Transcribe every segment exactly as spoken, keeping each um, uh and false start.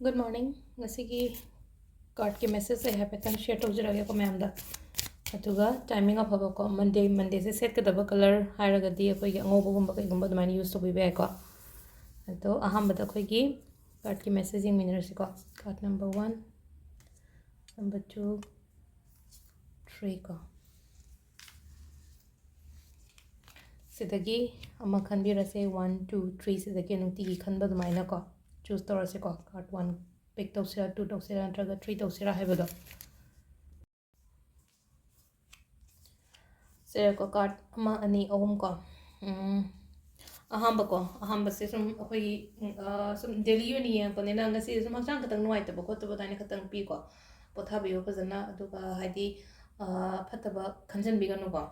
Good morning. ꯉꯁꯤꯒꯤ cardꯀꯤ message ꯑꯩ ꯍꯥꯏꯐꯦꯠꯇꯪ share ꯇꯧꯖꯔꯒꯦꯀꯣ ꯃꯌꯥꯝꯗ꯫ ꯑꯗꯨꯒ timing ꯑꯐꯕꯀꯣ, Monday, Mondayꯁꯦ ꯁꯦꯠꯀꯗꯕ colour ꯍꯥꯏꯔꯒꯗꯤ ꯑꯩꯈꯣꯏꯒꯤ ꯑꯉꯧꯕꯒꯨꯝꯕ ꯀꯩꯒꯨꯝꯕ ꯑꯗꯨꯃꯥꯏꯅ use ꯇꯧꯕꯤꯕ ꯌꯥꯏꯀꯣ꯫ ꯑꯗꯣ ꯑꯍꯥꯟꯕꯗ ꯑꯩꯈꯣꯏꯒꯤ cardꯀꯤ message ꯌꯦꯡꯃꯤꯟꯅꯔꯁꯤꯀꯣ꯫ Card number one, number two, three ꯀꯣ꯫ ꯁꯤꯗꯒꯤ ꯑꯃ ꯈꯟꯕꯤꯔꯁꯦ, one, two, three ꯁꯤꯗꯒꯤ ꯅꯨꯡꯇꯤꯒꯤ ꯈꯟꯕ ꯑꯗꯨꯃꯥꯏꯅꯀꯣ꯫ Choose ꯇꯧꯔꯁꯦꯀꯣ, card one pick ꯇꯧꯁꯤꯔꯥ, two ꯇꯧꯁꯤꯔꯥ, ꯅꯠꯇ꯭ꯔꯒ three ꯇꯧꯁꯤꯔꯥ ꯍꯥꯏꯕꯗꯣ꯫ ꯁꯤꯔꯦꯀꯣ, card ꯑꯃ, ꯑꯅꯤ, ꯑꯍꯨꯝ ꯀꯣ꯫ ꯎꯝ, ꯑꯍꯥꯟꯕꯀꯣ, ꯑꯍꯥꯟꯕꯁꯦ ꯁꯨꯝ ꯑꯩꯈꯣꯏꯒꯤ, ꯎꯝ, ꯑ, ꯁꯨꯝ daily ꯑꯣꯏꯅ ꯌꯦꯡꯉꯛꯄꯅꯤꯅ ꯉꯁꯤꯁꯦ ꯁꯨꯝ ꯍꯛꯆꯥꯡ ꯈꯤꯇꯪ ꯅꯨꯡꯉꯥꯏꯇꯕ ꯈꯣꯠꯇꯕ ꯑꯗꯨꯃꯥꯏꯅ ꯈꯤꯇꯪ ꯄꯤꯀꯣ꯫ ꯄꯣꯊꯥꯕꯤꯌꯨ ꯐꯖꯅ, ꯑꯗꯨꯒ ꯍꯥꯏꯗꯤ, ꯑ, ꯐꯠꯇꯕ ꯈꯟꯖꯟꯕꯤꯒꯅꯨꯀꯣ꯫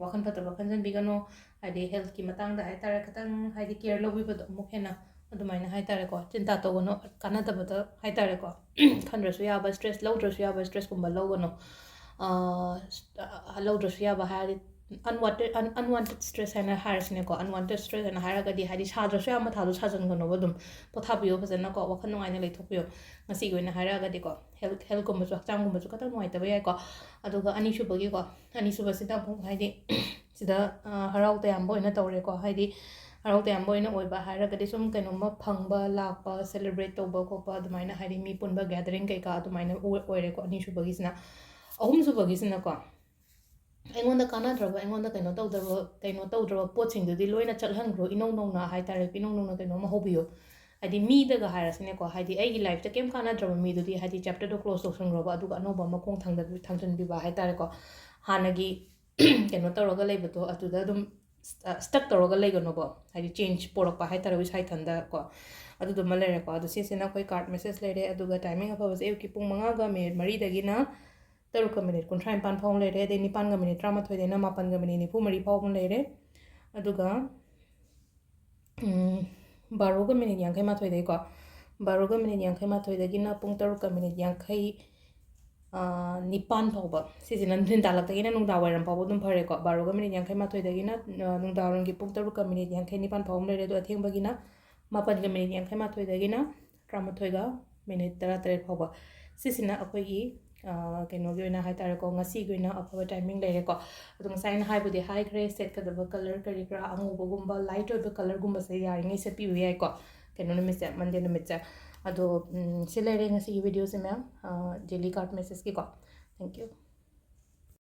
ꯋꯥꯈꯜ ꯐꯠꯇꯕ ꯈꯟꯖꯟꯕꯤꯒꯅꯨ꯫ ꯍꯥꯏꯗꯤ healthꯀꯤ ꯃꯇꯥꯡꯗ ꯍꯥꯏꯇꯥꯔꯦ, ꯈꯤꯇꯪ ꯍꯥꯏꯗꯤ care ꯂꯧꯕꯤꯕꯗꯣ ꯑꯃꯨꯛ ꯍꯦꯟꯅ ꯑꯗꯨꯃꯥꯏꯅ ꯍꯥꯏꯇꯥꯔꯦꯀꯣ꯫ ꯆꯤꯟꯇꯥ ꯇꯧꯒꯅꯨ, ꯀꯥꯟꯅꯗꯕꯗ ꯍꯥꯏꯇꯥꯔꯦꯀꯣ꯫ ꯈꯟꯗ꯭ꯔꯁꯨ ꯌꯥꯕ stress, ꯂꯧꯗ꯭ꯔꯁꯨ ꯌꯥꯕ stressꯀꯨꯝꯕ ꯂꯧꯒꯅꯨ꯫ ꯑ, ꯂꯧꯗ꯭ꯔꯁꯨ ꯌꯥꯕ ꯍꯥꯏꯔꯗꯤ unwanted, un-, unwanted stress ꯍꯥꯏꯅ ꯍꯥꯏꯔꯁꯤꯅꯦꯀꯣ꯫ Unwanted stress ꯍꯥꯏꯅ ꯍꯥꯏꯔꯒꯗꯤ ꯍꯥꯏꯗꯤ ꯁꯥꯗ꯭ꯔꯁꯨ ꯌꯥꯕ ꯃꯊꯥꯗꯣ ꯁꯥꯖꯟꯒꯅꯣꯕ, ꯑꯗꯨꯝ ꯄꯣꯊꯥꯕꯤꯌꯣ ꯐꯖꯅꯀꯣ, ꯋꯥꯈꯜ ꯅꯨꯡꯉꯥꯏꯅ ꯂꯩꯊꯣꯛꯄꯤꯌꯣ꯫ ꯉꯁꯤꯒꯤ ꯑꯣꯏꯅ ꯍꯥꯏꯔꯛꯑꯒꯗꯤꯀꯣ, health, healthꯀꯨꯝꯕꯁꯨ, ꯍꯛꯆꯥꯡꯒꯨꯝꯕꯁꯨ ꯈꯤꯇꯪ ꯅꯨꯡꯉꯥꯏꯇꯕ ꯌꯥꯏꯀꯣ꯫ ꯑꯗꯨꯒ ꯑꯅꯤꯁꯨꯕꯒꯤꯀꯣ, ꯑꯅꯤꯁꯨꯕꯁꯤꯗ ꯑꯃꯨꯛ ꯍꯥꯏꯗꯤ ꯁꯤꯗ, ꯑ, ꯍꯔꯥꯎ ꯇꯌꯥꯝꯕ ꯑꯣꯏꯅ ꯇꯧꯔꯦꯀꯣ꯫ ꯍꯥꯏꯗꯤ ꯍꯔꯥꯎ ꯇꯌꯥꯝꯕ ꯑꯣꯏꯅ ꯑꯣꯏꯕ ꯍꯥꯏꯔꯒꯗꯤ ꯁꯨꯝ ꯀꯩꯅꯣꯝꯃ ꯐꯪꯕ, ꯂꯥꯛꯄ, celebrate ꯇꯧꯕ ꯈꯣꯠꯄ, ꯑꯗꯨꯃꯥꯏꯅ ꯍꯥꯏꯗꯤ ꯃꯤ ꯄꯨꯟꯕ, gathering ꯀꯩꯀꯥ ꯑꯗꯨꯃꯥꯏꯅ ꯑꯣꯏ-, ꯑꯣꯏꯔꯦꯀꯣ꯫ ꯑꯅꯤꯁꯨꯕꯒꯤꯁꯤꯅ, ꯑꯍꯨꯝꯁꯨꯕꯒꯤꯁꯤꯅꯀꯣ, ꯑꯩꯉꯣꯟꯗ ꯀꯥꯟꯅꯗ꯭ꯔꯕ, ꯑꯩꯉꯣꯟꯗ ꯀꯩꯅꯣ ꯇꯧꯗ꯭ꯔꯕ, ꯀꯩꯅꯣ ꯇꯧꯗ꯭ꯔꯕ ꯄꯣꯠꯁꯤꯡꯗꯨꯗꯤ ꯂꯣꯏꯅ ꯆꯠꯍꯟꯈ꯭ꯔꯣ, ꯏꯅꯧ ꯅꯧꯅ ꯍꯥꯏꯇꯥꯔꯦ, ꯏꯅꯧ ꯅꯧꯅ ꯀꯩꯅꯣꯝꯃ ꯍꯧꯕꯤꯌꯣ꯫ ꯍꯥꯏꯗꯤ ꯃꯤꯗꯒ ꯍꯥꯏꯔꯁꯤꯅꯦꯀꯣ, ꯍꯥꯏꯗꯤ ꯑꯩꯒꯤ lifeꯇ ꯀꯩꯝ ꯀꯥꯟꯅꯗ꯭ꯔꯕ ꯃꯤꯗꯨꯗꯤ ꯍꯥꯏꯗꯤ chapterꯗꯣ close ꯇꯧꯁꯟꯈ꯭ꯔꯣꯕ, ꯑꯗꯨꯒ ꯑꯅꯧꯕ ꯑꯃ ꯈꯣꯡ ꯊꯥꯡꯗꯕꯤ-, ꯊꯥꯡꯖꯟꯕꯤꯕ ꯍꯥꯏꯇꯥꯔꯦꯀꯣ꯫ ꯍꯥꯟꯅꯒꯤ ꯀꯩꯅꯣ ꯇꯧꯔꯒ ꯂꯩꯕꯗꯣ ꯑꯗꯨꯗ ꯑꯗꯨꯝ ꯁ-, stuck ꯇꯧꯔꯒ ꯂꯩꯒꯅꯨꯀꯣ꯫ ꯍꯥꯏꯗꯤ change ꯄꯣꯔꯛꯄ ꯍꯥꯏꯇꯥꯔꯦ, ꯏꯁꯥ ꯏꯊꯟꯗꯀꯣ꯫ ꯑꯗꯨꯗꯨꯃ ꯂꯩꯔꯦꯀꯣ꯫ ꯑꯗꯣ ꯁꯤꯁꯤꯅ ꯑꯩꯈꯣꯏ card message ꯂꯩꯔꯦ꯫ ꯑꯗꯨꯒ timing ꯑꯐꯕꯁꯦ ꯑꯌꯨꯛꯀꯤ ꯄꯨꯡ ꯃꯉꯥꯒ minute ꯃꯔꯤꯗꯒꯤꯅ ꯇꯔꯨꯛꯀ minute ꯀꯨꯟꯊ꯭ꯔꯥ ꯅꯤꯄꯥꯟ ꯐꯥꯎ ꯂꯩꯔꯦ꯫ ꯑꯗꯩ ꯅꯤꯄꯥꯟꯒ minute ꯇꯔꯥꯃꯥꯊꯣꯏꯗꯩꯅ ꯃꯥꯄꯟꯒ minute ꯅꯤꯐꯨ ꯃꯔꯤ ꯐꯥꯎꯕ ꯂꯩꯔꯦ꯫ ꯑꯗꯨꯒ, ꯎꯝ, ꯕꯥꯔꯣꯒ minute ꯌꯥꯡꯈꯩ ꯃꯥꯊꯣꯏꯗꯩꯀꯣ, ꯕꯥꯔꯣꯒ minute ꯌꯥꯡꯈꯩ ꯃꯥꯊꯣꯏꯗꯒꯤꯅ ꯄꯨꯡ ꯇꯔꯨꯛꯀ minute ꯌꯥꯡꯈꯩ, ꯑ, ꯅꯤꯄꯥꯟ ꯐꯥꯎꯕ, ꯁꯤꯁꯤꯅ ꯅꯨꯡꯊꯤꯜ ꯇꯥꯜꯂꯛꯇꯒꯤꯅ ꯅꯨꯡꯗꯥꯡ ꯋꯥꯏꯔꯝ ꯐꯥꯎꯕ ꯑꯗꯨꯝ ꯐꯔꯦꯀꯣ꯫ ꯕꯥꯔꯣꯒ minute ꯌꯥꯡꯈꯩ ꯃꯥꯊꯣꯏꯗꯒꯤꯅ, ꯑ, ꯅꯨꯡꯗꯥꯡ ꯋꯥꯏꯔꯝꯒꯤ ꯄꯨꯡ ꯇꯔꯨꯛꯀ minute ꯌꯥꯡꯈꯩ ꯅꯤꯄꯥꯟ ꯐꯥꯎꯕ ꯑꯃ ꯂꯩꯔꯦ꯫ ꯑꯗꯣ ꯑꯊꯦꯡꯕꯒꯤꯅ ꯃꯥꯄꯟꯒ minute ꯌꯥꯡꯈꯩ ꯃꯥꯊꯣꯏꯗꯒꯤꯅ ꯇꯔꯥꯃꯥꯊꯣꯏꯒ ꯃꯤꯅꯤꯠ ꯇꯔꯥꯇꯔꯦꯠ ꯐꯥꯎꯕ꯫ ꯁꯤꯁꯤꯅ ꯑꯩꯈꯣꯏꯒꯤ, ꯑ, ꯀꯩꯅꯣꯒꯤ ꯑꯣꯏꯅ ꯍꯥꯏ ꯇꯥꯔꯦꯀꯣ, ꯉꯁꯤꯒꯤ ꯑꯣꯏꯅ ꯑꯐꯕ ꯇꯥꯏꯃꯤꯡ ꯂꯩꯔꯦꯀꯣ꯫ ꯑꯗꯣ ꯉꯁꯥꯏ ꯑꯩꯅ ꯍꯥꯏꯕꯨꯗꯤ ꯍꯥꯏꯈ꯭ꯔꯦ, ꯁꯦꯠꯀꯗꯕ ꯀꯂꯔ ꯀꯔꯤ ꯀꯔꯥ, ꯑꯉꯧꯕꯒꯨꯝꯕ, ꯂꯥꯏꯠ ꯑꯣꯏꯕ ꯀꯂꯔꯒꯨꯝꯕꯁꯦ ꯌꯥꯔꯤꯉꯩ ꯁꯦꯠꯄꯤꯕ ꯌꯥꯏꯀꯣ, ꯀꯩꯅꯣ ꯅꯨꯃꯤꯠꯁꯦ, ꯃꯟꯗꯦ ꯅꯨꯃꯤꯠꯁꯦ꯫ ꯑꯗꯣ, ꯎꯝ, ꯁꯤ ꯂꯩꯔꯦ ꯉꯁꯤꯒꯤ ꯚꯤꯗꯤꯑꯣꯁꯦ, ꯃꯌꯥꯝ, ꯑ, ꯗꯦꯂꯤ ꯀꯥꯔꯠ ꯃꯦꯁꯦꯖꯀꯤꯀꯣ꯫ Thank you꯫